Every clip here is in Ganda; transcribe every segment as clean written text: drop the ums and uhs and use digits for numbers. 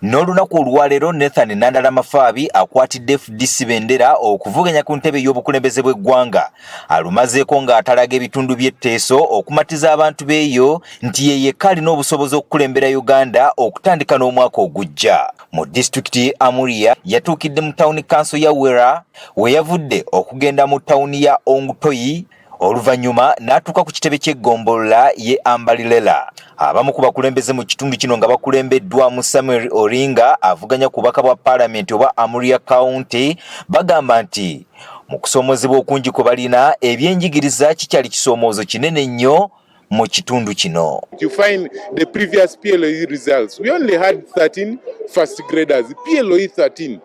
N'olunaku olwaleero Nathan Nandala Mafaabi akwatidde FDC bendera okuvuganya ku ntebe y'obukulembeze bw'eggwanga. Alumazeeko ng'atalaga ebitundu by'e Teso okumatiza abantu b'eyo nti ye yekka alina obusobozi okukulembera Uganda okutandika n'omwaka ogujja. Mu disitulikiti y'e Amuria yatuukidde mu tawuni kanso ya Wera we yavudde okugenda mu tawuni ya Ongtoyi oluvannyuma n'atuuka ku kitebe ky'eggombolola ye Ambalilela. Abamu ku bakulembeze mu kitundu kino nga bakulembeddwamu Samuel Oringa avuganya ku bubaka bwa paalamenti oba Amuria County bagamba nti mu kusoomozebwa okungi kwe balina ebyenjigiriza kikyali kisoomoozo kinene nnyo mu kitundu kino. You find the previous PLOE results. We only had 13 first graders, PLOE 13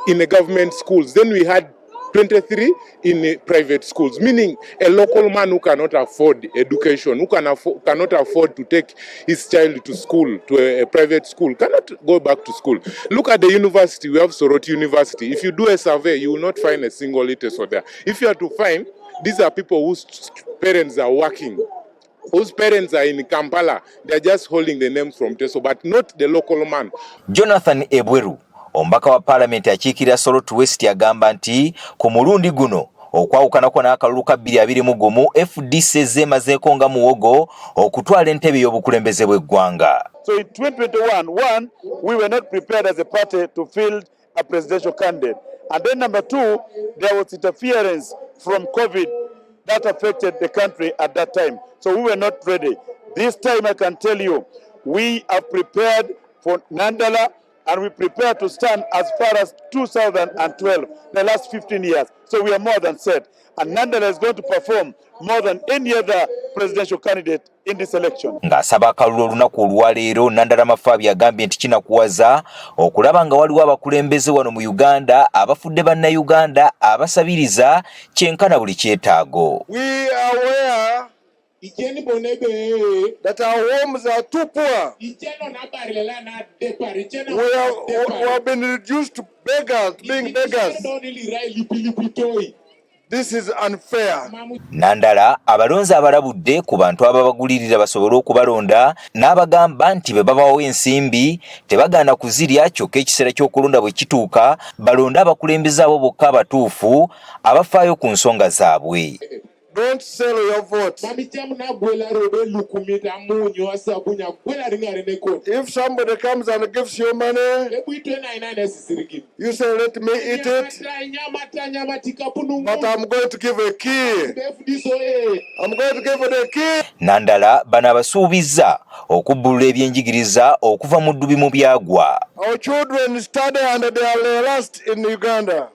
in the government schools. Then we had 23 in private schools, meaning a local man who cannot afford education, who cannot afford to take his child to school, to a private school, cannot go back to school. Look at the university. We have Soroti University. If you do a survey, you will not find a single Iteso there. If you are to find, these are people whose parents are working, whose parents are in Kampala. They are just holding the names from Teso, but not the local man. Jonathan Ebweru omubaka wa paalamenti akiikirira Soroti West agamba nti ku mulundi guno okwawukanako n'akalulu ka 2021 FDC ezemazeeko nga muwogo okutwala entebe y'obukulembeze bw'eggwanga. So in 2021, one, we were not prepared as a party to field a presidential candidate. And then number two, there was interference from COVID that affected the country at that time. So we were not ready. This time I can tell you, we are prepared for Nandala and we prepare to stand as far as 2012, the last 15 years. So we are more than set. And Nandala is going to perform more than any other presidential candidate in this election. Ng'asaba akalulu olunaku olwaleero, Nandala Mafaabi agambye nti kinakuwaza okulaba nga waliwo abakulembeze wano mu Uganda abafudde bannayuganda abasabiriza kyenkana buli kyetaago. We are aware that our homes are too poor. We have been reduced to beggars, being beggars. This is unfair. Nandala abalonzi abalabudde ku bantu ababagulirira basobole okubalonda n'abagamba nti bwe babawo ensimbi tebagaana kuzirya, kyokka ekiseera ky'okulonda bwe kituuka balonde abakulembeze abo bokka abatuufu abafaayo ku nsonga zaabwe. Don't sell your vote. If somebody comes and gives you money, you say, "Let me eat it, but I'm going to give a key. I'm going to give it a key." Nandala bano abasuubizza okubbulula ebyenjigiriza okuva mu ddubi mu byagwa. Our children study and they are the last in Uganda.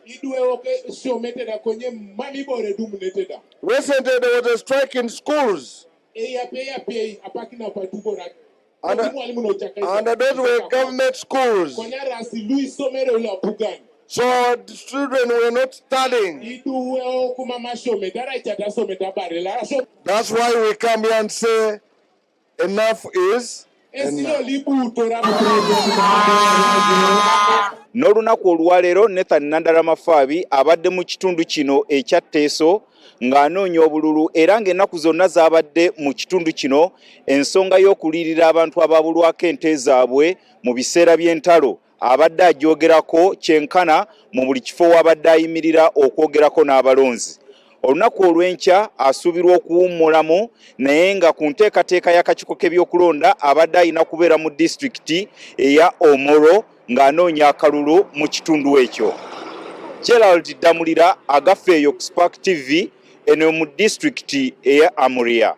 Recently, there was a strike in schools, and those were government schools. So the children were not studying. That's why we come here and say, enough is enough. N'olunaku olwaleero Nathan Nandala Mafaabi abadde mu kitundu kino ekya Teeso ng'anoonya obululu, era ng'ennaku zonna z'abadde mu kitundu kino ensonga y'okulirira abantu ababulwako ente zaabwe mu biseera by'entalo abadde agyogerako kyenkana mu buli kifo w'abadde ayimirira okwogerako n'abalonzi. Olunaku olw'enkya asuubirwa okuwummulamu, naye nga ku nteekateeka y'akakiiko k'ebyokulonda abadde alina kubeera mu disitulikiti eya Omoro ng'anoonya akalulu mu kitundu ekyo. Gerald Damulira agafeeyo ku Spark TV eno mu disitulikiti eya Amuria.